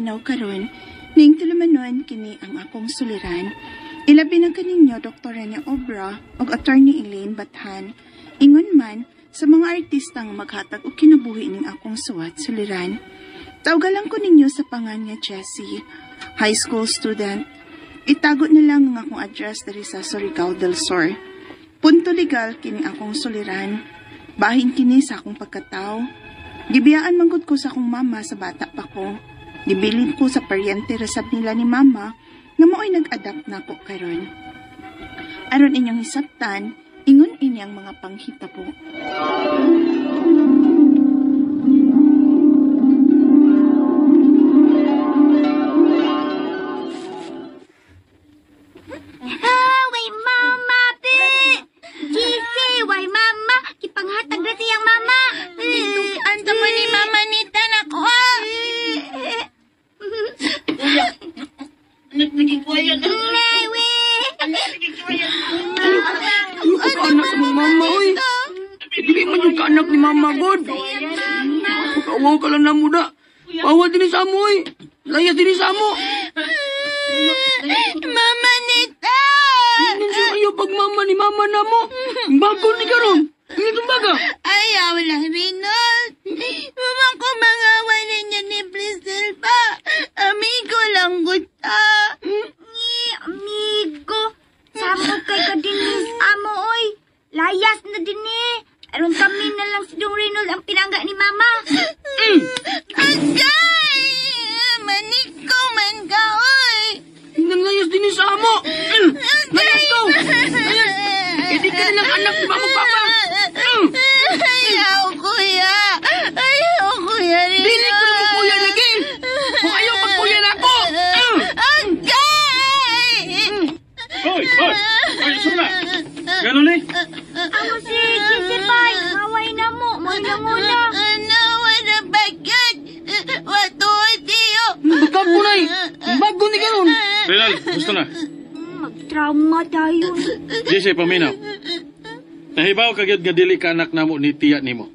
nagpaminaw karon, ning tulumanon kini ang akong suliran. Ilabi na kaninyo Dr. Rene Obra ug Attorney Elaine Bathan. Ingon man sa mga artistang maghatag og kinabuhi ning akong suwat suliran. Tawgalan ko ninyo sa pangan nga Jessie, high school student. Itago na lang ang akong address diri sa Surigao del Sur. Punto legal kini akong suliran. Bahin kini sa akong pagkatao. Gibiyaan man gud ko sa akong mama sa bata pa ko. Gibilin ko sa paryente resab nila ni mama nga mao'y nag-adapt nako karon. Aron inyong hisabtan, ingon ini ang mga panghitabo. Ah, way mama, pe! Jesse, way mama! Kipanghatag na siyang mama! Anta mo ni mama nita nako. Nay, we! Ano ka anak sa mong mama, oy? Dili man yung kaanak ni mama, god. Pagkawaw ka lang na muda. Pawa din sa amo, oy. Layas din sa amo. Mama nita! Nan siya ayaw pag mama ni mama na mo. Bago ni karon. Ano itong baga? Ayaw lang, Reynold. Mama ko mga ninyo ni Blisel pa. Amigo lang guta. Ni, amigo! Samo kay ka dinis, amo, oy! Layas na din eh! Aron kami na lang si Dong Reynold ang pinangga ni mama. Agay! Maniko man ka, oy! Nan layas din sa amo. Layas ko. Layas. Hindi ka nilang anak ni mama papa. Ayaw, kuya! Ayaw, kuya Reynold! Dili ko na mo kuya lagi. Kung ayaw pag kuya na ako. Agay! Hoy, hoy! Hoy, sura! Ganun eh. Amo si Jesse Pai, haway na mo, mo na. Ano, wala bagad! Wato, tiyo! Bagag ko na eh. Bago ni karon. Renal, gusto na. Mag-trauma tayo. Jesse, paminaw. Nahibaw ka gyud nga dili ka anak namo ni tiya nimo.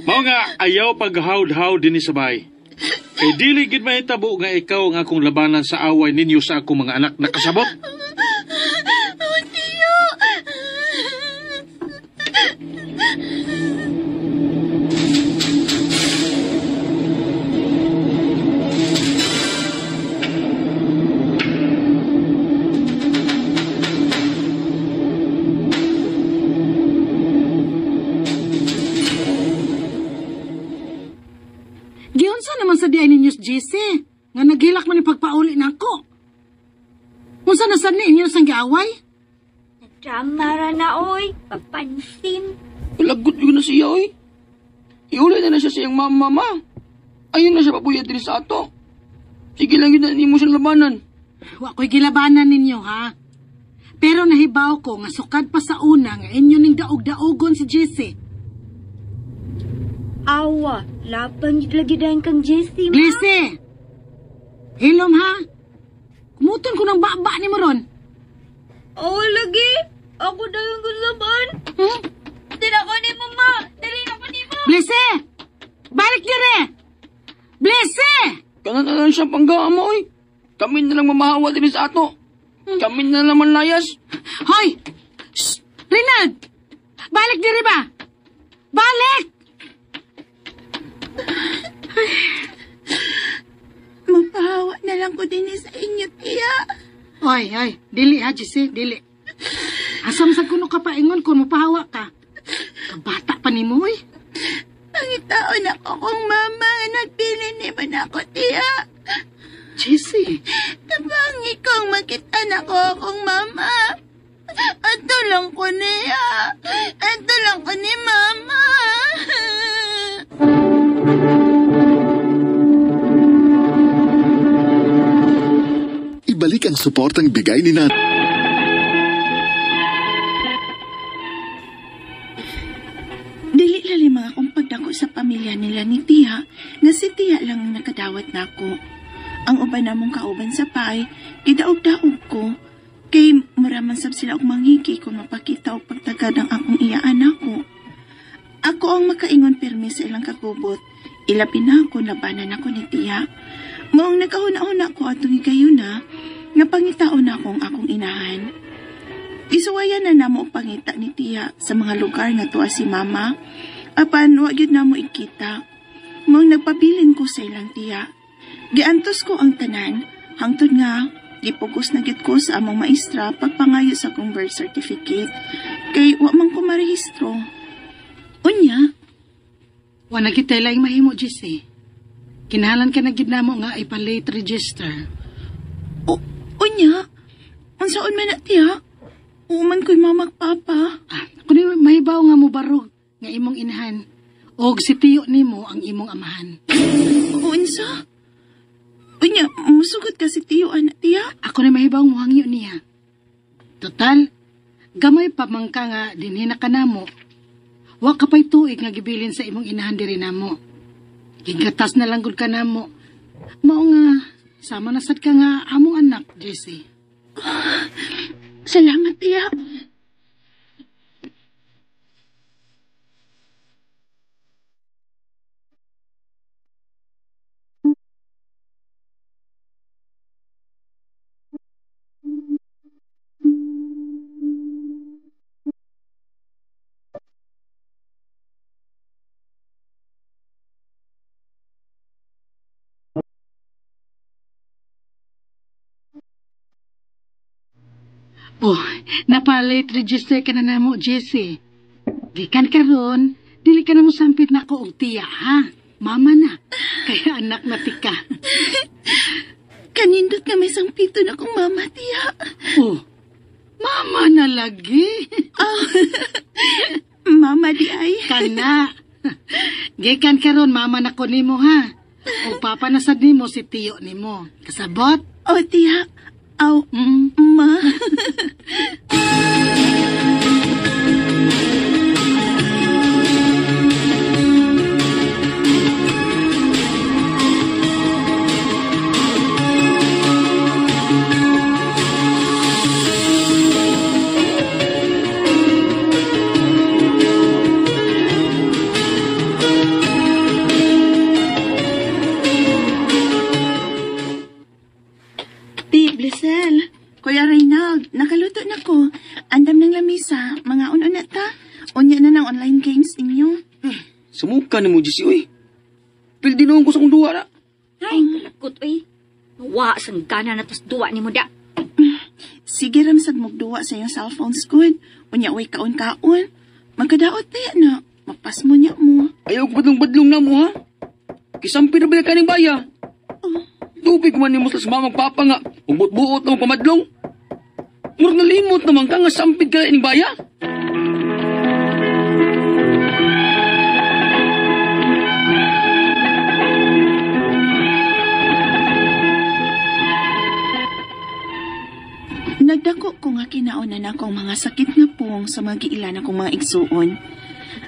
Mao nga ayaw paghawd-hawd dinhi sa bahay. Kay dili gid mahitabo nga ikaw ang akong labanan sa away ninyo sa akong mga anak, nakasabot. Oh, tiyo! Giunsa naman sa diay ninyo si Jesse, nga naghilak man ni pagpauli nako. Unsa na sad ni inyo sang giaway? Nag-drama ra na, oy. Papansin. Lagot yun na siya, oy. Iulay na na siya sa iyang mama, ma. Ayun na siya papuya diri sa ato. Sige lang yun na nimo siyang labanan. Wa ko'y gilabanan ninyo ha. Pero nahibaw ko nga sukad pa sa una nga inyo ning daog-daogon si Jesse. Awa, laban jud lagi dayon kang Jesse, ma. Blessy! Hilom ha? Kumuton ko ng baba ni mo ron. Awa lagi. Ako dayon kong laban. Hmm? Dili ko ni mama. Dili ako ni mo. Blessy! Balik dire! Blessy! Kanan na lang siya pangga, mo, oy. Kami na lang mamahawa diri sa ato. Kami na lang manlayas. Hoy! Shh! Rinald! Balik dire ba? Balik! Mapahawa na lang ko din sa inyo, tiya. Oy, oy, dili ha, Jesse, dili. Asam sa kuno ka paingon kung mapahawa ka. Kabata pa ni mo, oy. Pangitaon ako kong mama nga nagpili ni mo na ako, tiya. Jesse, Tabangi kong makita na ko akong mama. Ato lang ko niya. Ato lang ko ni mama. Ibalik ang suportang bigay ni Nat. Dili lalim ang akong pagdako sa pamilya nila ni Tia, nga si Tia lang ang nakadawat nako. Ang uban namong kauban sa pay, gidaog-daog ko. Kay mura man sab sila og manghiki kung mapakita og pagtagad ang akong iyaan nako. Ako ang makaingon pirmi sa ilang kagubot. Ilabi na ako, labanan ako ni Tia. Maong nagkahuna-huna ko atong higayuna nga pangitaon na akong akong inahan. Isuwayan na namo ang pangita ni tiya sa mga lugar nga tuwa si mama, apan wa gyud namo ikita. Maong nagpabilin ko sa ilang tiya. Giantos ko ang tanan, hangtod nga gipugos na gyud ko sa among maestra pagpangayo sa akong birth certificate kay wa man ko marehistro. Unya, Wa na kita laing mahimo, Jesse. Kinahanglan ka na gyud namo nga ipa-late register. Unya, unsaon man na tiya? Uman ko'y mama ug papa. Ah, kuno mahibaw nga mobarog nga imong inahan og si tiyo nimo ang imong amahan. Unsa? Unya, musugot ka si tiyo ana tiya? Ako na mahibaw mohangyo niya. Total, gamay pa man ka nga dinhi na kanamo. Wa ka pa'y tuig nga gibilin sa imong inahan diri namo. Gigatas na lang gud ka namo. Mao nga sama na sad ka nga among anak, Jesse. Salamat tiya. Oh, napa-late register ka na namo, Jesse. Gikan karon, dili ka na mo sampit na ko og tiya, ha? Mama na. Kaya anak na tika. Kanindot nga may sangpito na kong mama, tiya. Oh, mama na lagi. Oh. Mama di ay. Kana. Gikan karon, mama na ko nimo, ha? O papa na sad nimo si tiyo nimo. Kasabot? Oh, tiya. Aw, ma. Ti, Blisel. Kuya Reynald, nakaluto na ko. Andam ng lamisa, mga un-una ta. Unya na ng online games ninyo. Sumuka ni mo, Jesse, uy. Pildi noon ko sa kong duwa na. Ay, kalakot, uy. Wa, sanggana na tos duwa ni mo da. Sige ramsad mugduwa sa iyong cellphone good. Unya, uy, kaon-kaon. Magkadaot tayo na. Mapas mo niya mo. Ayaw ko badlong-badlong na mo, ha? Kisampi na ba kaning baya? Tubig man ni mo sa mamang papa nga. Ubot-buot na pamadlong. Murag nalimot naman ka nga sampid ka ining baya. Nagdako ko nga kinauna na akong mga sakit nga puong sa mga giilan akong mga igsuon.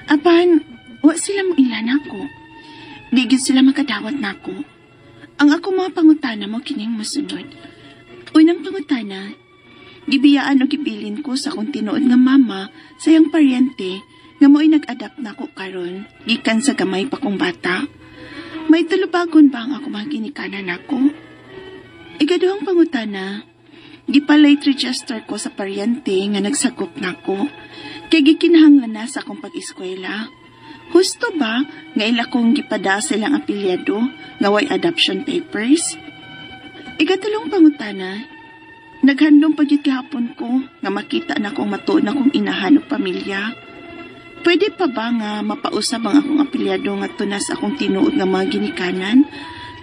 Apan, wa sila mo ilan ako. Di gyud sila makadawat nako. Ang ako mga pangutana mo kining mosunod. Unang pangutana, gibiyaan o gibilin ko sa akong tinuod nga mama sa iyang paryente nga mo'y nag-adapt nako karon gikan sa gamay pa kong bata. May tulubagon ba ang ako mga ginikanan nako? Ikaduhang pangutana, gipa-late register ko sa paryente nga nagsakop nako. Kay gikinahanglan na sa akong pag-eskwela. Husto ba nga ila kong gipada silang apelyado nga way adoption papers? Ikatulong pangutana, naghandom pa gyud gihapon ko nga makita na akong matuod na akong inahan og pamilya. Pwede pa ba nga mapausab ang akong apelyado nga tunas akong tinuod nga mga ginikanan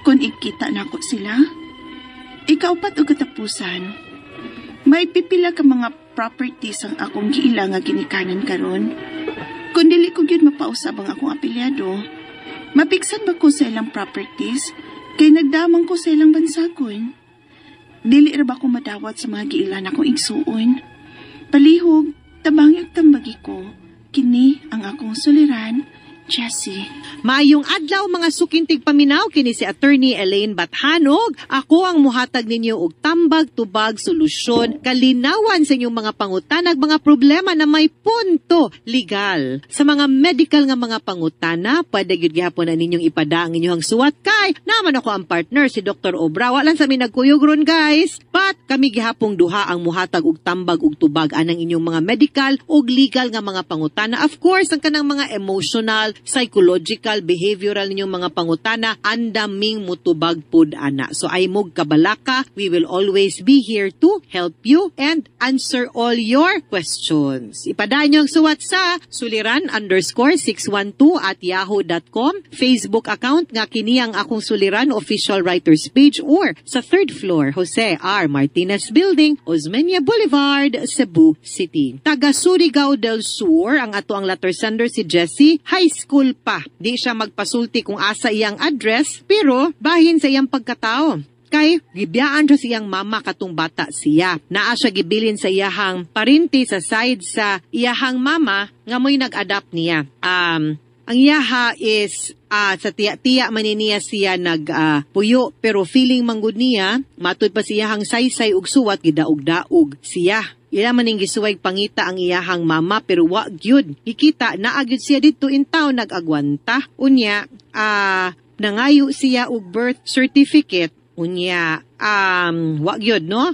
kung ikita nako sila? Ikaupat og katapusan, may pipila ka mga properties ang akong giila nga ginikanan karon. Kung dili ko gyud mapausab ang akong apelyado, mapiksan ba ko sa ilang properties kay nagdamang ko sa ilang bansagon? Dili ra ba ko madawat sa mga giila na akong igsuon? Palihog, tabangi ug tambagi ko, kini ang akong suliran, Jesse. Maayong adlaw, mga suking tigpaminaw, kini si Attorney Elaine Bathanog. Ako ang muhatag ninyo og tambag, tubag, solusyon, kalinawan sa inyong mga pangutanag, mga problema na may punto legal. Sa mga medical nga mga pangutana, pwede gyud gihapon na ninyong ipada ang inyong suwat kay naman ako ang partner si Dr. Obra. Wala lang sa mi nagkuyog ron, guys. But kami gihapong duha ang muhatag og tambag ug tubag anang inyong mga medical ug legal nga mga pangutana. Of course, ang kanang mga emotional, psychological, behavioral ninyong mga pangutana, andaming mutubag pud ana. So ay mog kabalaka, we will always be here to help you and answer all your questions. Ipadaan niyo ang suwat sa suliran_612@yahoo.com, Facebook account nga kini ang Akong Suliran official writers page, or sa third floor, Jose R. Martinez Building, Osmeña Boulevard, Cebu City. Taga Surigao del Sur ang ato ang letter sender, si Jesse, high school pa. Di siya magpasulti kung asa iyang address, pero bahin sa iyang pagkatao kay gibiyaan siya sa iyang mama katong bata siya. Naa siya gibilin sa iyahang parinti sa side sa iyahang mama nga mo'y nag-adopt niya. Ang iyaha is sa tiya-tiya man ni niya siya nag puyo, pero feeling manggod niya matud pa siyahang saysay ug suwat, gidaog-daog siya. Ila man ning gisuway pangita ang iyahang mama, pero wa gyud. Gikita naa gyud siya didto in town nag-agwanta. Unya nangayo siya og birth certificate. Unya wa gyud, no?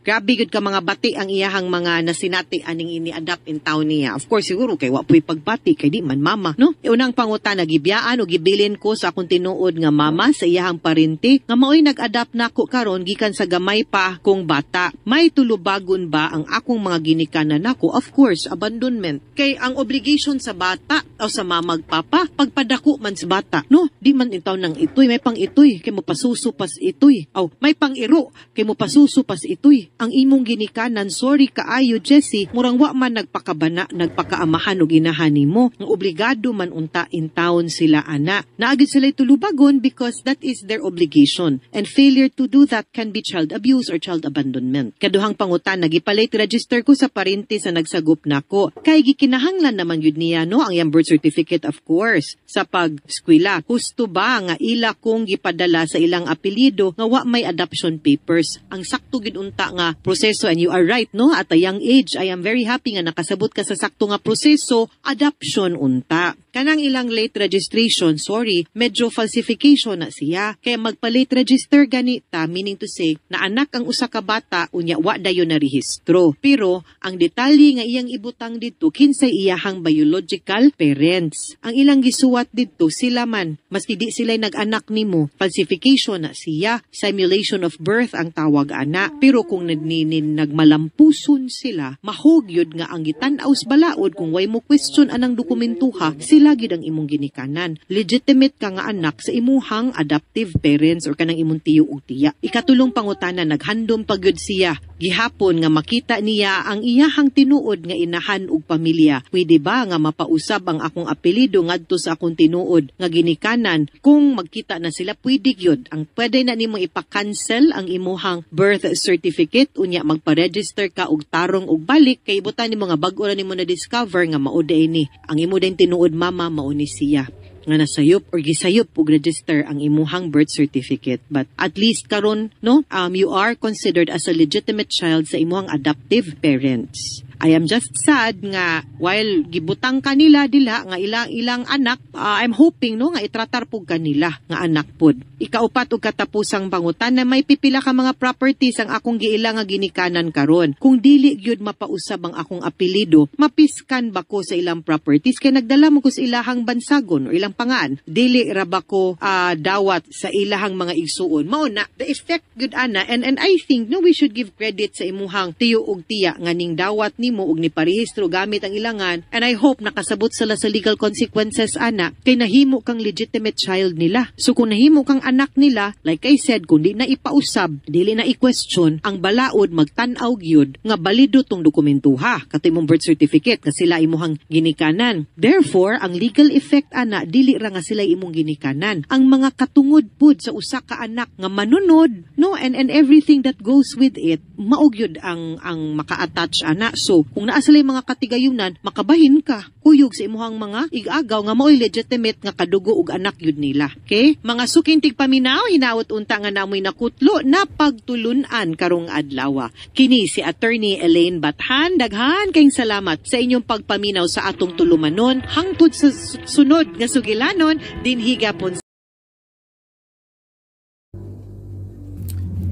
Grabe gyud ka mga bati ang iyahang mga nasinati aning ini-adopt in town niya. Of course, siguro kay wa puy pagbati kay di man mama, no? Unang pangutana, gibiyaan o gibilin ko sa akong tinuod nga mama sa iyahang parinti nga maoy nag-adopt nako karon gikan sa gamay pa kong bata. May tulubagon ba ang akong mga ginikanan nako? Of course, abandonment. Kay ang obligation sa bata o sa mamag papa, pagpadako man sa bata, no? Di man intaw ng itoy, may pang itoy kay mo pasuso pas itoy. Aw, may pang iro kay mo pasuso pas itoy. Ang imong ginikanan, sorry kaayo, Jesse, murang wa man nagpakabana, nagpakaamahan og inahan nimo. Ang obligado man unta in town sila ana. Naa gyud sila tulubagon because that is their obligation. And failure to do that can be child abuse or child abandonment. Kaduhang pangutana, nagipalate register ko sa parente sa nagsagop nako. Kay gikinahanglan naman yun niya, no, ang iyang birth certificate, of course, sa pag-eskwela. Husto ba nga ila kong gipadala sa ilang apelyido nga wa may adoption papers? Ang sakto gid unta nga proseso, and you are right, no, at a young age, I am very happy nga nakasabot ka sa sakto nga proseso, adoption unta. Kanang ilang late registration, sorry, medyo falsification na siya. Kaya magpa-late register ganita, meaning to say, na anak ang usa ka bata, unya wa dayon na rehistro. Pero ang detalye nga iyang ibutang didto, kinsay iyahang biological parents. Ang ilang gisuwat didto, sila man, maski di sila nag-anak nimo, falsification na siya, simulation of birth ang tawag ana. Pero kung nagmalampuson sila, mahugyod nga ang gitan-aw sa balaod, kung way mo question anang dokumentuha, sila gyud ang imong ginikanan. Legitimate ka nga anak sa imuhang adoptive parents or kanang imong tiyo ug tiya. Ikatulong pangutana, naghandom pa gyud siya gihapon nga makita niya ang iyahang tinuod nga inahan ug pamilya. Pwede ba nga mapausab ang akong apelyido ngadto sa akong tinuod nga ginikanan kung magkita na sila? Pwede gyud. Ang pwede na nimo ipa-cancel ang imuhang birth certificate, unya magpa-register ka og tarong og balik kay ibutan nimo nga bag-o ra nimo na discover nga mao diay ni ang imo din tinuod mama, mao ni siya nga nasayop or gisayop og register ang imuhang birth certificate. But at least karon, no, you are considered as a legitimate child sa imuhang adoptive parents. I am just sad nga while gibutang kanila dila nga ilang ilang anak, I'm hoping, no, nga itratar pug kanila nga anak pud. Ikaupat ug katapusang pangutana, may pipila ka mga properties ang akong giila nga ginikanan karon. Kung dili gyud mapausab ang akong apelyido, mapiskan ba ko sa ilang properties kay nagdala mo ko sa ilahang bansagon o ilang pangan? Dili ra ba ko dawat sa ilahang mga igsuon? Mao na the effect gyud ana, and I think, no, we should give credit sa imuhang tiyo ug tiya nga ning dawat nimo ug niparehistro gamit ang ilangan, and I hope nakasabot sila sa legal consequences ana kay nahimo kang legitimate child nila. So kung nahimo kang anak nila, like I said, kung di na ipausab, dili na i-question, ang balaod magtan-aw gyud nga balido tong dokumentuha kato imong birth certificate nga sila imuhang ginikanan. Therefore, ang legal effect ana, dili ra nga sila imong ginikanan. Ang mga katungod pud sa usa ka anak nga manunod, no, and everything that goes with it, mao gyud ang maka-attach ana. So So, kung naa sila mga katigayunan, makabahin ka. Kuyog sa imuhang mga igagaw nga mao'y legitimate nga kadugo ug anak yun nila. Okay? Mga suking tigpaminaw, hinaot unta nga namoy nakutlo na pagtulunan karong adlaw. Kini si Attorney Elaine Bathan. Daghan kayong salamat sa inyong pagpaminaw sa atong tulumanon hangtod sa sunod nga sugilanon dinhi gapon.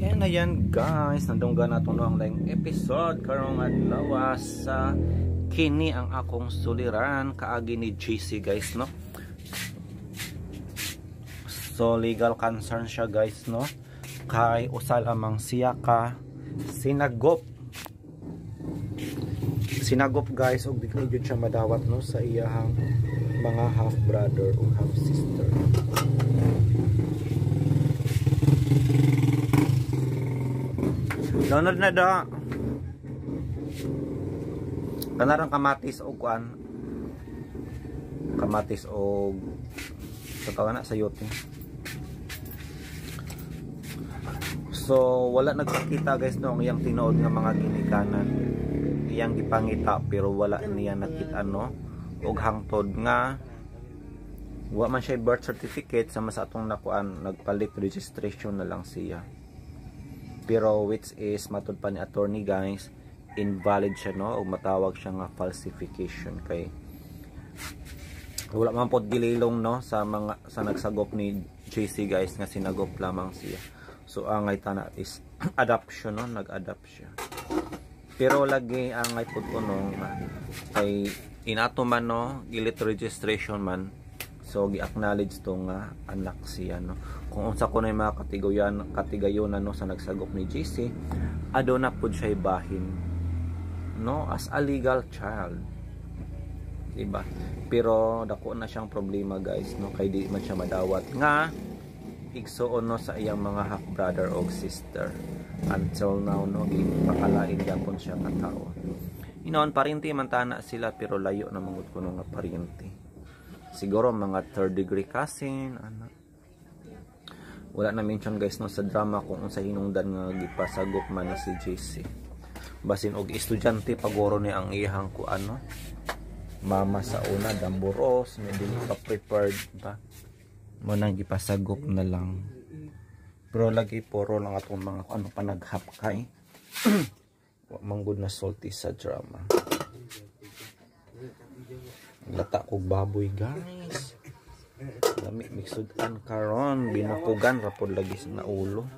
And ayan guys, nandunggan nato no ang laing episode karong adlaw sa Kini Ang Akong Suliran kaagi ni JC guys no. So legal concern siya guys no, kay usa lamang siya ka sinagop guys, og di jud siya madawat no sa iyahang mga half brother o half sister. Download na da. Kanarang kamatis og kuan. Kamatis og sa tawag na sayote. So wala nagpakita guys no ang iyang tinuod nga mga ginikanan. Iyang gipangita pero wala niya nakita no. Og hangtod nga wa man siya birth certificate sama sa atong nakuan, nagpalit registration na lang siya. Pero which is matud pa ni attorney guys, invalid siya no, og matawag siya nga falsification kay wala man pod gililong no sa mga sa nagsagop ni JC guys nga sinagop lamang siya. So angay tana is adoption no, nag-adopt siya. Pero lagi angay pod kuno kay inato man no, gilit registration man. So gi-acknowledge to nga anak siya no. Kung unsa ko na yung mga katigayonan no sa nagsagop ni JC, aduna pud siya bahin no as a legal child. Diba? Pero dako na siyang problema guys no, kay di man siya madawat nga igsuon no sa iyang mga half brother og sister. Until now no, gipakalain gyapon siya ka tawo. Inoon parinti man tana sila pero layo na mangud kuno nga parinti. Siguro mga third degree cousin ana. Wala na mention guys no sa drama kung unsa hinungdan nga gipasagop man ni si JC. Basin og estudyante paguro ni ang iyang kuan no. Mama sa una damburos, may dili pa prepared ba. Mo nang gipasagop na lang. Pero lagi puro lang atong mga ano panaghapkay. Wa man gud na salty sa drama. Lata kog baboy guys. Lami mixudan karon, binukugan ra pod lagi sa ulo.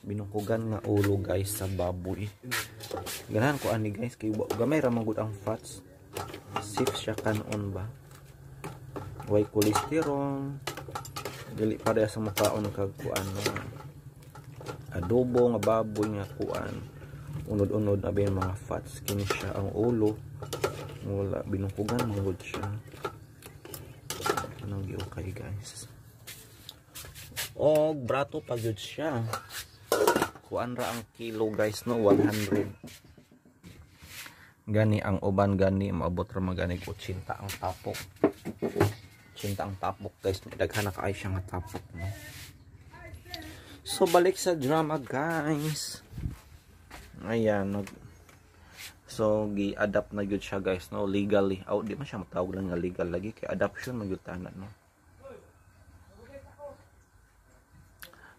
Binukugan nga ulo guys sa baboy. Ganahan ko ani guys kay gamay ra man gud ang fats. Safe siya kanon ba. Way cholesterol. Dili pareha sa mukaon kag kuan no. Adobo nga baboy nga kuan. Unod-unod abi ang mga fats kini siya ang ulo. Wala binukugan man gud siya. Anong giukay guys. Og brato pa gyud siya. Kuan ra ang kilo guys no, 100. Gani ang uban gani maabot ra maganig 80 ang tapok. 80 ang tapok guys, daghan na kaayo siya nga tapok no. So balik sa drama guys. Ayan, so gi-adapt na gyud siya guys no, legally. Aw di man siya matawag lang nga legal lagi kay adoption man gyud tanan no.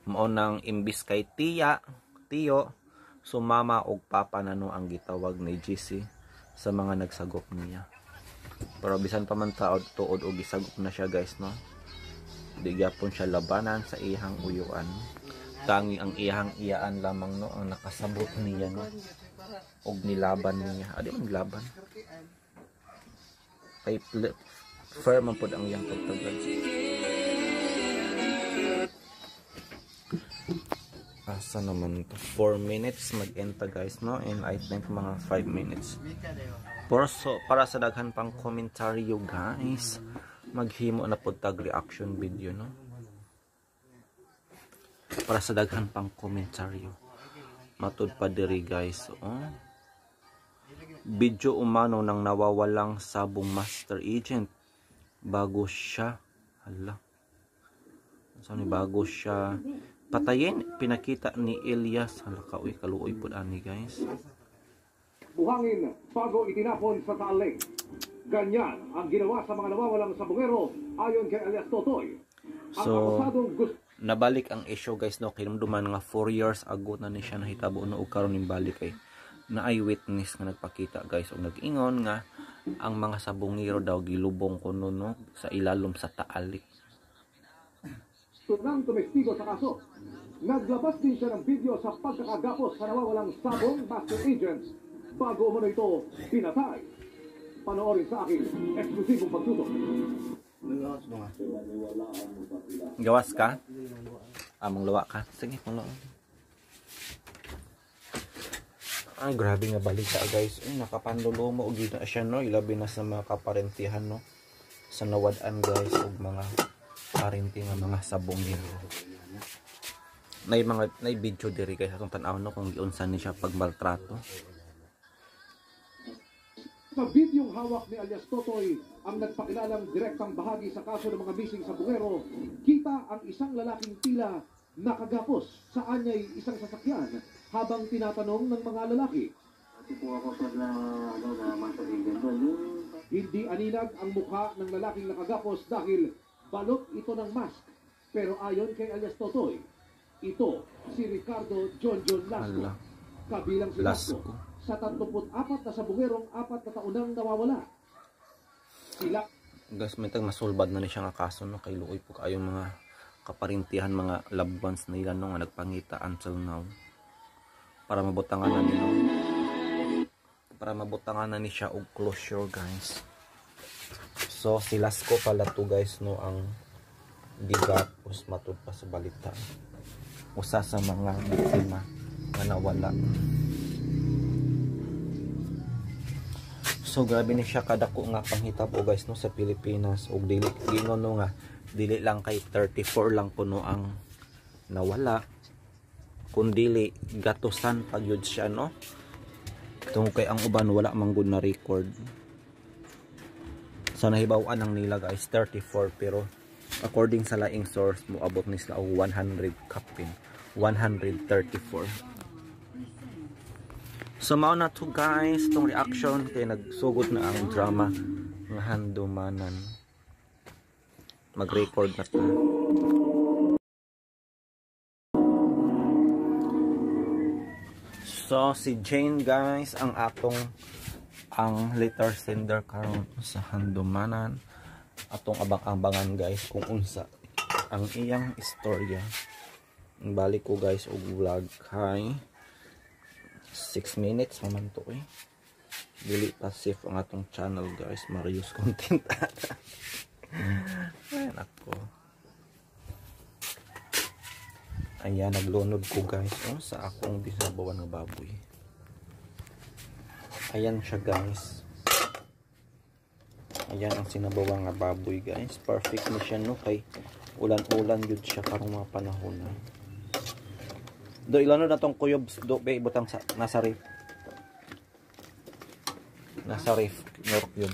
Mao nang imbis kay tiya, tiyo, so mama og papa na no ang gitawag ni JC sa mga nagsagop niya. Pero bisan pa man taod tuod og gisagop na siya guys no. Di gyapon siya labanan sa iyang uyuan. Tangi ang iyang iyaan lamang no ang nakasabot niya no. Og nilaban niya. Adi man laban. Kay firm man pod ang iyang pagtagad. Asa naman to? 4 minutes mag-enta guys no, and I think mga 5 minutes. Pero so, para sa daghan pang komentaryo guys, maghimo na pod tag reaction video no. Para sa daghan pang komentaryo. Matud pa diri guys, oh. Video umano ng nawawalang sabong master agent bago siya, hala. So ni bago siya patayin, pinakita ni Elias. Hala ka, uy, kaluoy pud ani guys. Buhangin bago itinapon sa Taal Lake. Ganyan ang ginawa sa mga nawawalang sabungero ayon kay alias Totoy. Ang So, akusadong gusto nabalik ang issue guys no, kinumduman nga 4 years ago na ni siya nahitabo no, ug karon ning balik kay naay witness nga nagpakita guys og nag-ingon nga ang mga sabungero daw gilubong kuno no sa ilalom sa Taal Lake. nang tumestigo sa kaso. Naglabas din siya ng video sa pagkakagapos sa nawawalang sabong master agents bago umano ito pinatay. Panoorin sa aking eksklusibong pagtutok. Gawas ka? Among luwa ka? Sige, mangluwa. Ay, grabe nga balita guys. Ay, nakapanlulumo og gina siya no, ilabi na sa mga kaparentihan no. Sa nawad-an guys og mga parente nga mga sabongero. Nay mga nay video diri guys atong tan-aw no kung giunsa ni siya pagmaltrato. Sa videong hawak ni alias Totoy, ang nagpakilalang direktang bahagi sa kaso ng mga missing sabungero, kita ang isang lalaking tila nakagapos sa anyay isang sasakyan habang tinatanong ng mga lalaki. Hindi aninag ang mukha ng lalaking nakagapos dahil balot ito ng mask. Pero ayon kay alias Totoy, ito si Ricardo John John Lasco. Ala. Kabilang si Lasco Lasco. sa 34 na sabungerong 4 na taon nang nawawala. Sila Guys, may tag masulbad na ni siya nga kaso no, kay luoy po kayo mga kaparintihan, mga loved ones nila no, nga nagpangita until now. Para mabutangan na ni no. Para mabutangan na ni siya og closure guys. So si Lasco pala to guys no ang gigapos matud pa sa balita. Usa sa mga biktima nga nawala. So grabe ni siya kadako nga panghitabo guys no sa Pilipinas og dili gingon no nga dili lang kay 34 lang kuno ang nawala kun dili gatusan pagyud siya no, tungod kay ang uban wala man gud na record. So nahibaw-an ang nila guys 34, pero according sa laing source moabot ni sila og 100 kapin 134. So mao na to guys tong reaction kay nagsugod na ang drama nga handumanan. Mag-record na ta. So si Jane guys ang atong ang letter sender karon sa handumanan. Atong abang-abangan guys kung unsa ang iyang istorya. Balik ko guys og vlog kay 6 minutes man to eh. Dili pa safe ang atong channel guys, Marius content. Ay nako. Ayan, naglunod ko guys oh, sa akong binabawan ng baboy. Ayan siya guys. Ayan ang sinabawan nga baboy guys. Perfect na siya no kay ulan-ulan yun siya karong mga panahon na. Do ilano na tong kuyob do be ibutang sa nasa ref. Nasa ref nor kuyob.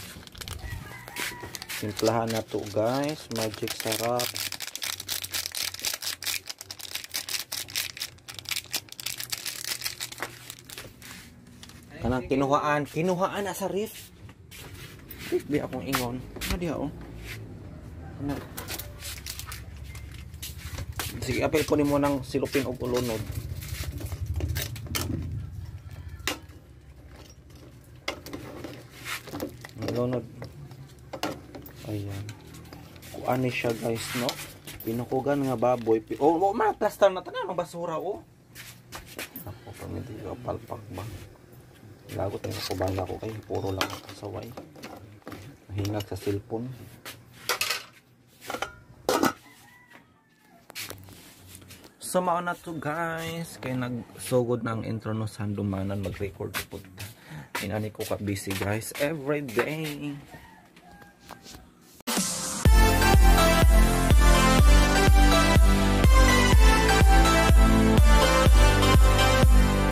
Simplahan na to guys, magic sarap. Kanang kinuhaan, kinuhaan na sa ref. Ref di akong ingon. Ano diha oh. Kana. Sige, apil ko nimo nang silupin og ulunod. Ulunod. Ayan. Kuan ni siya guys no. Pinukugan nga baboy. Oh, oh man plaster na tanan ang basura oh. Ako pamindi ka palpak ba. Lagot ang kubala ko kay puro lang kasaway. Hingag sa cellphone. So mao na to guys, kay nagsugod na ang intro no sa handumanan, mag-record po. Inani ko ka busy guys every day.